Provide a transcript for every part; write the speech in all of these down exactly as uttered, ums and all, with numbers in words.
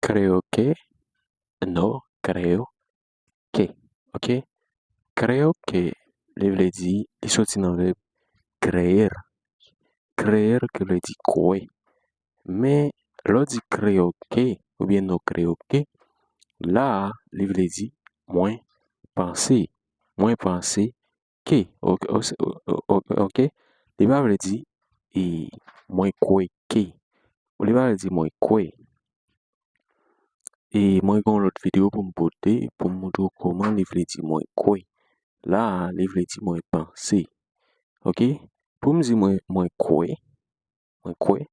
Creo que, no creo que. Ok? Creo que, li vle di, li soti nan vèb creer. Creer ki vle di kwè. Men, lè w di creo que, oubyen no creo que, la a, li vle di mwen panse. Mwen panse ke. Ok, ok, ok, ok. Li pa vle di, e, mwen kwè ke. Li pa vle di mwen kwè. E mwen gen yon lòt videyo pou m pote, pou m montre w kòman li vle di mwen kwè. La a, li vle di mwen panse. Ok? Pou m di mwen, mwen kwè, mwen kwè,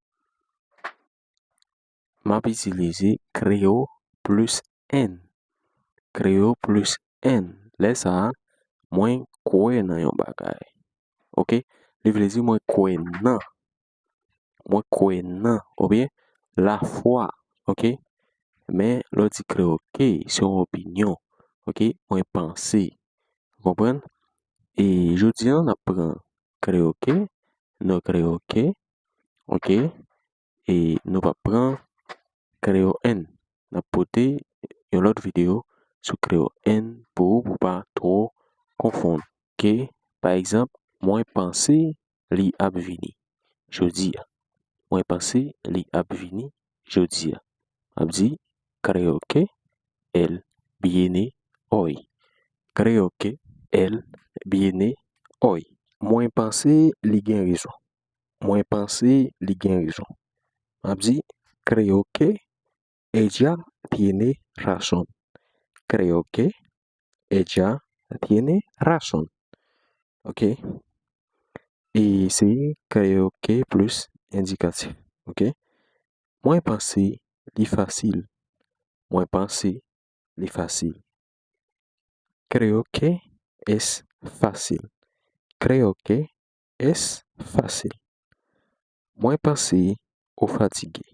m ap itilize creo plus en. Creo plus en. Lè sa a, mwen kwè nan yon bagay. Ok? Li vle di mwen kwè nan. Mwen kwè nan. Oubyen, lafwa. Ok? Men, lè w di creo que, se yon opinyon. Ok? Mwen panse. Ou konprann? E jodi a, n ap pran creo que, no creo que, ok? E nou p ap pran creo en. N ap pote yon lòt videyo sou creo en pou ou, pou w pa twò konfonn. Ke, pa egzanp, mwen panse li ap vini jodi a. Mwen panse li ap vini jodi a. M ap di, creo que él viene hoy. Creo que él viene hoy. Mwen panse li gen rezon. Mwen panse li gen rezon. M ap di, creo que ella tiene razón. Creo que ella tiene razón. Ok? E se creo que plus endikatif. Ok? Mwen panse li fasil. Mwen panse li fasil. Creo que es fácil. Creo que es fácil. Mwen panse ou fatige.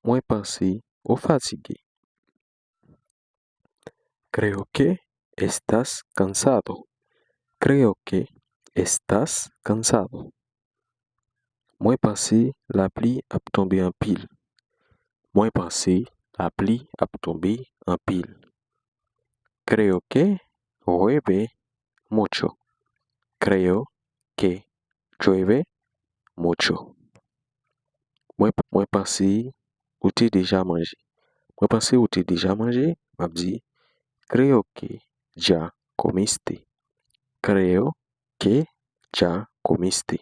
Mwen panse ou fatige. Creo que estás cansado. Creo que estás cansado. Mwen panse lapli ap tonbe anpil. Mwen panse lapli ap tonbe anpil. Creo que llueve mucho. Creo que llueve mucho. Mwen, mwen panse ou te deja manje. Mwen panse ou te deja manje, m ap di, creo que ya comiste. Creo que ya comiste.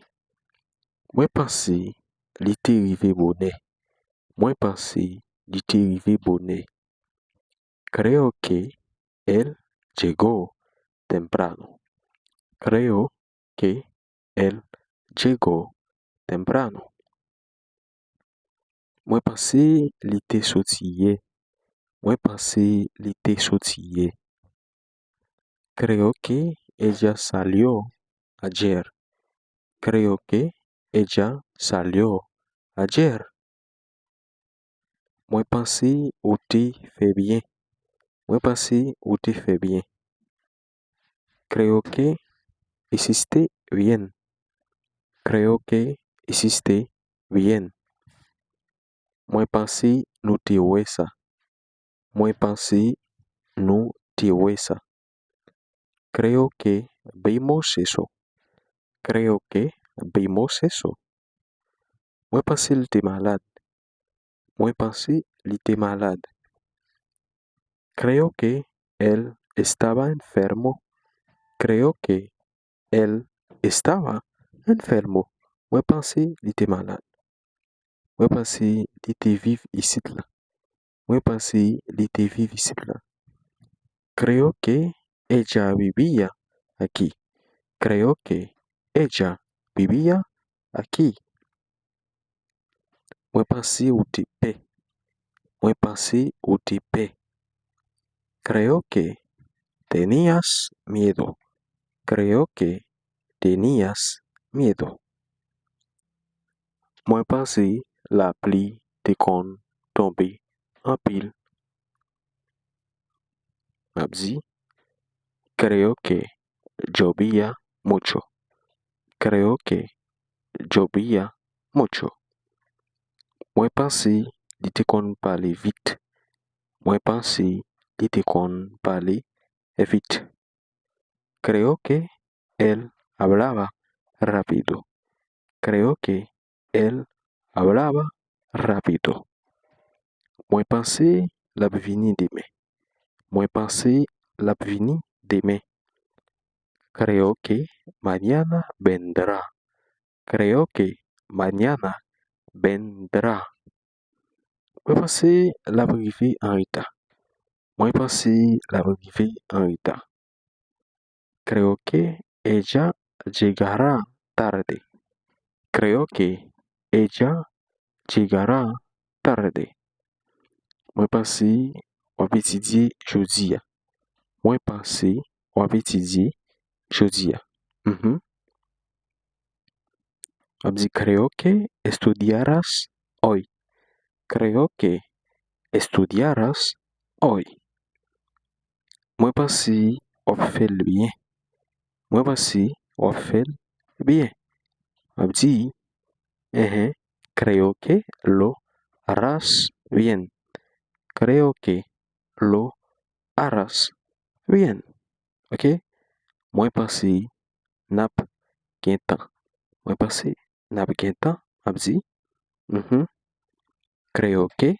Mwen panse li te rive bonè. Mwen panse li te rive bonè. Creo que él llegó temprano. Creo que él llegó temprano. Mwen panse li te soti yè. Mwen panse li te soti yè. Creo que ella salió ayer. Creo que ella salió ayer. Mwen panse ou te fè byen. Mwen panse ou te fè byen. Creo que hiciste bien. Creo que hiciste bien. Mwen panse nou te wè sa. Mwen panse nou te wè sa. Creo que vimos eso. Creo que vimos eso. Mwen panse l te malad. Mwen panse li te malad. Creo que él estaba enfermo. Creo que él estaba enfermo. Mwen panse li te malad. Mwen panse li te viv isit la. Mwen panse li te viv isit la. Creo que ella vivía aquí. Creo que ella vivía aquí. Mwen panse ou te pè. Mwen panse ou te pè. Creo que tenías miedo. Creo que tenías miedo. Mwen panse lapli te konn tonbe anpil. M ap di, creo que llovía mucho. Creo que llovía mucho. Mwen panse li te konn pale vit. Mwen panse li te konn pale vit. Creo que él hablaba rápido. Creo que él hablaba rápido. Mwen panse l ap vini demen. Mwen panse l ap vini demen. Creo que mañana vendrá. Creo que mañana vendrá. Mwen panse l ap rive an reta. Mwen panse l ap rive an reta. Creo que ella llegará tarde. Creo que ella llegará tarde. Mwen panse w ap etidye jodi a. Mwen panse w ap etidye jodi a. Mhm. W ap di, creo que estudiarás hoy. Creo que estudiarás hoy. Mwen panse w ap fè l byen. Mwen panse w ap fè l byen. W ap di, enhen, creo que lo harás bien. Creo que lo harás bien. Ok? Mwen panse n ap gen tan. Mwen panse n ap gen tan, m ap di, mhm. Creo que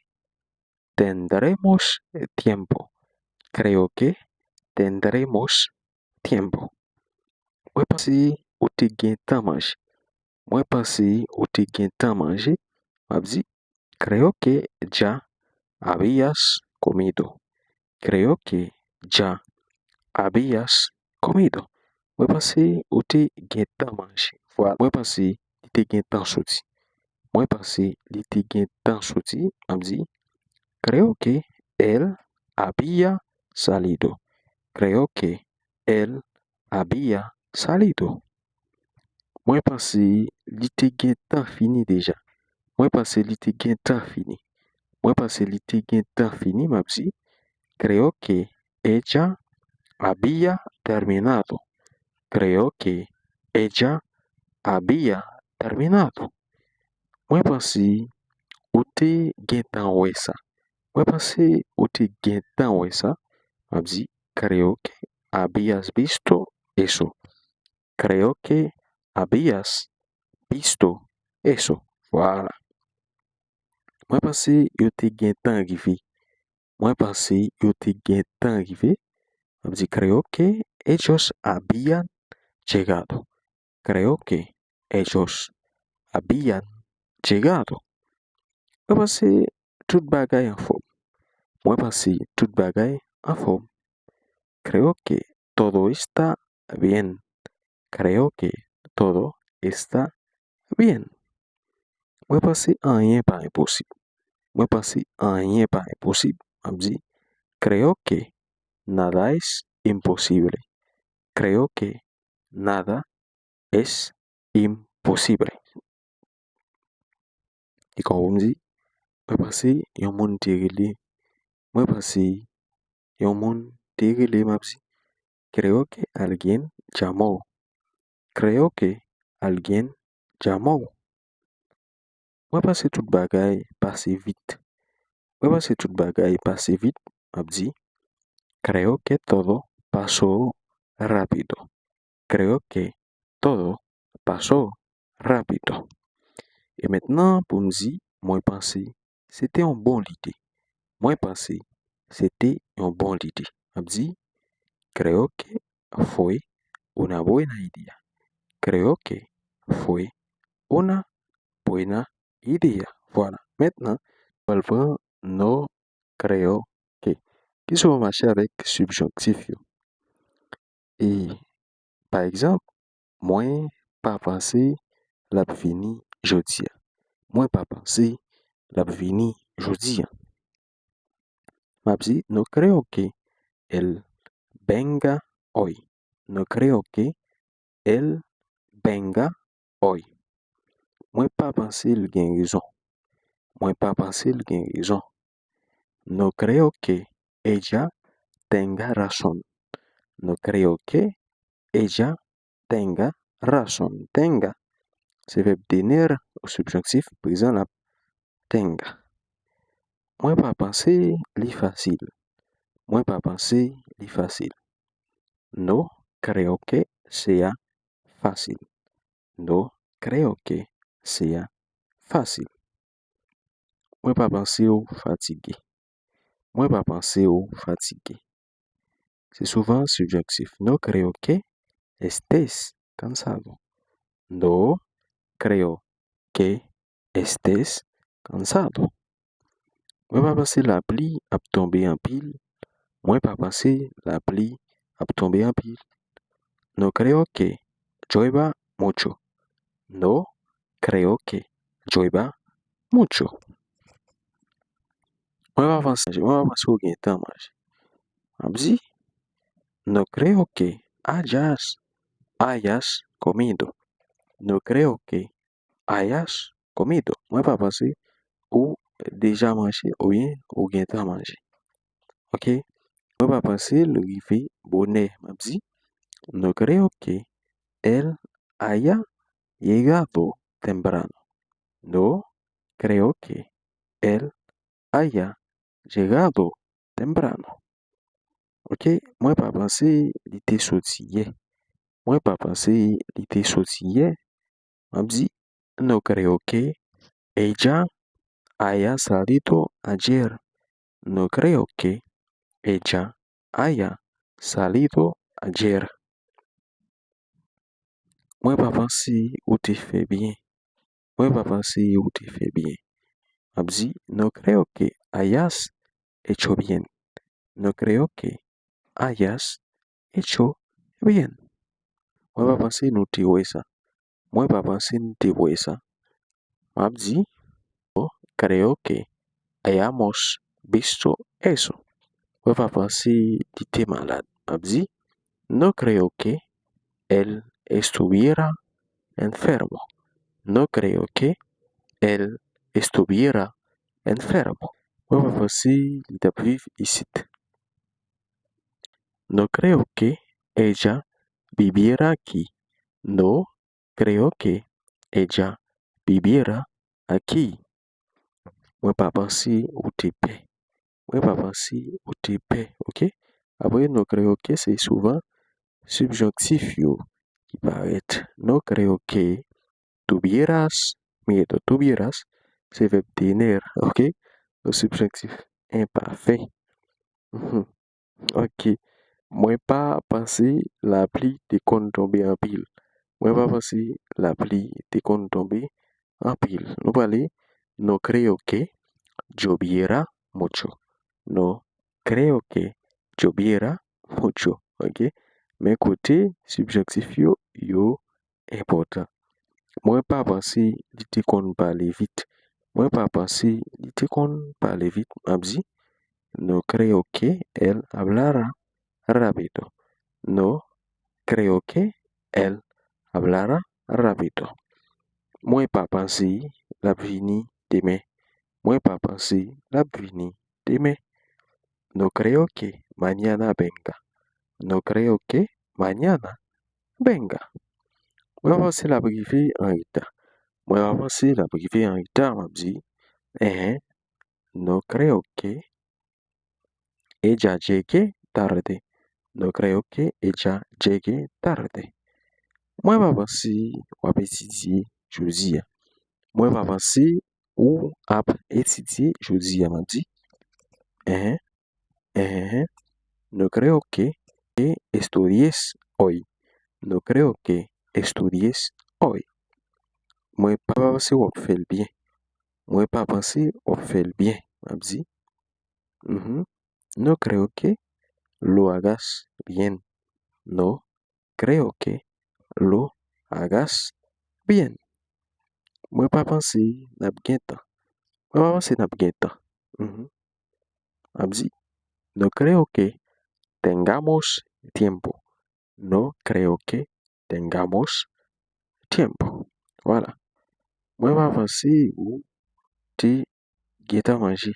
tendremos tiempo. Creo que tendremos tiempo. Mwen panse ou te gen tan manje. Mwen panse ou te gen tan manje. M ap di, creo que ya habías comido. Creo que ya habías comido. Mwen panse ou te gen tan manje. Vwala, mwen panse li te gen tan soti. Mwen panse li te gen tan soti. M ap di, creo que él había salido. Creo que él había salido. Mwen panse li te gen tan fini deja. Mwen panse li te gen tan fini. Mwen panse li te gen tan fini, m ap di, creo que ella había terminado. Creo que ella había terminado. Mwen panse ou te gen tan wè sa. Mwen panse ou te gen tan wè sa. M ap di, creo que habías visto eso. Creo que habías visto eso. Vwala. Mwen panse yo te gen tan rive. Mwen panse yo te gen tan rive. M ap di, creo que ellos habían llegado. Creo que ellos habían llegado. Mwen panse tout bagay anfòm. Mwen panse tout bagay anfòm. Creo que todo está bien. Creo que todo está bien. Mwen panse anyen pa enposib. Mwen panse anyen pa enposib. M ap di, creo que nada es imposible. Creo que nada es imposible. E kòman pou m di, mwen panse yon moun te rele. Mwen panse yon moun te rele, m ap di, creo que alguien llamó. Creo que alguien llamó. Mwen panse tout bagay pase vit. Mwen panse tout bagay pase vit, m ap di, creo que todo pasó rápido. Creo que todo pasó rápido. E mentnan, pou m di, mwen panse se te yon bon lide. Mwen panse se te yon bon lide. M ap di, creo que fue una buena idea. Creo que fue una buena idea. Vwala. Mentnan, nou pral pran no creo que, ki se pou mache avèk sibjonktif yo. E, pa egzanp, mwen pa panse l ap vini jodi a. Mwen pa panse l ap vini jodi a. M ap di, no creo que él venga hoy. No creo que él venga hoy. Mwen pa panse l gen rezon. Mwen pa panse l gen rezon. No creo que ella tenga razón. No creo que ella tenga razón. Tenga, se vèb tener o sibjonktif prezan la. Tenga. Mwen pa panse li fasil. Mwen pa panse li fasil. No creo que sea fácil. No creo que sea fácil. Mwen pa panse w fatige. Mwen pa panse w fatige. Se souvan sibjonktif. No creo que estés cansado. No creo que estés cansado. Mwen pa panse lapli ap tonbe anpil. Mwen pa panse lapli ap tonbe anpil. No creo que llueva mucho. No creo que llueva mucho. Mwen pa panse, mwen pa panse w gen tan manje. M ap di, no creo que hayas, hayas comido. No creo que hayas comido. Mwen pa panse ou deja manje oubyen ou gentan manje. Ok? Mwen pa panse l rive bonè. M ap di, no creo que él haya llegado temprano. No creo que él haya llegado temprano. Ok? Mwen pa panse li te soti yè. Mwen pa panse li te soti yè. M ap di, no creo que ella haya salido ayer. No creo que ella haya salido ayer. Mwen pa panse ou te fè byen. Mwen pa panse ou te fè byen. M ap di, no creo que hayas hecho bien. No creo que hayas hecho bien. Mwen pa panse nou te wè sa. Mwen pa panse n te wè sa. M ap di, no creo que hayamos visto eso. Mwen pa panse li te malad. M ap di, no creo que él estuviera enfermo. No creo que él estuviera enfermo. Mwen pa panse li t ap viv isit. No creo que ella viviera aquí. No creo que ella viviera aquí. Mwen pa panse ou te pè. Mwen pa panse ou te pè, ok? Apre, no creo que se souvan sibjonktif yo ki parèt. No creo que tuvieras miedo. Tuvieras se vèb tener, ok? Yon sibjonktif enpafè. Mhm. Ok. Mwen pa panse lapli te konn tonbe anpil. Mwen pa panse lapli te konn tonbe anpil. Nou prale, no creo que lloviera mucho. No creo que lloviera mucho. Ok? Men kote sibjonktif yo, yo enpòtan. Mwen pa panse li te konn pale vit. Mwen pa panse li te konn pale vit. M ap di, no creo que él hablara rápido. No creo que él hablara rápido. Mwen pa panse l ap vini demen. Mwen pa panse l ap vini demen. No creo que mañana venga. No creo que mañana venga. Mwen pa panse l ap rive an reta. Mwen pa panse l ap rive an reta, m ap di, enhen, no creo que ella llegue tarde. No creo que ella llegue tarde. Mwen pa panse w ap etidye jodi a. Mwen pa panse ou ap etidye jodi a, m ap di. Enhen, enhen, no creo que, que estudies hoy. No creo que estudies hoy. Mwen pa panse w ap fè l byen. Mwen pa panse w ap fè l byen, m ap di. Mhm. No creo que lo hagas bien. No creo que lo hagas bien. Mwen pa panse n ap gen tan. Mwen pa panse n ap gen tan. Mhm. M ap di, no creo que tengamos tiempo. No creo que tengamos tiempo. Vwala. Mwen pa panse ou te gentan manje.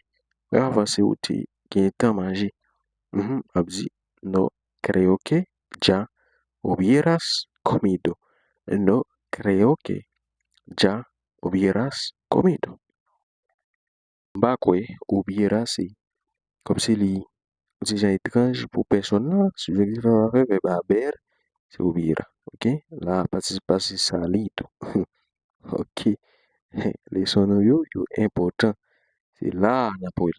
Mwen pa panse ou te gentan manje. Mhm, m ap di, no creo que ya hubieras comido. No creo que ya hubieras comido. M pa kwè hubiera se kòmsi li yon ti jan etranj pou pèsonn lan. Sijè ki fè m ap fè vèb haber, se hubiera. Ok? La, patisip pase sa li tou. Ok. Leson nou yo, yo enpòtan. Se la a n ap wè l.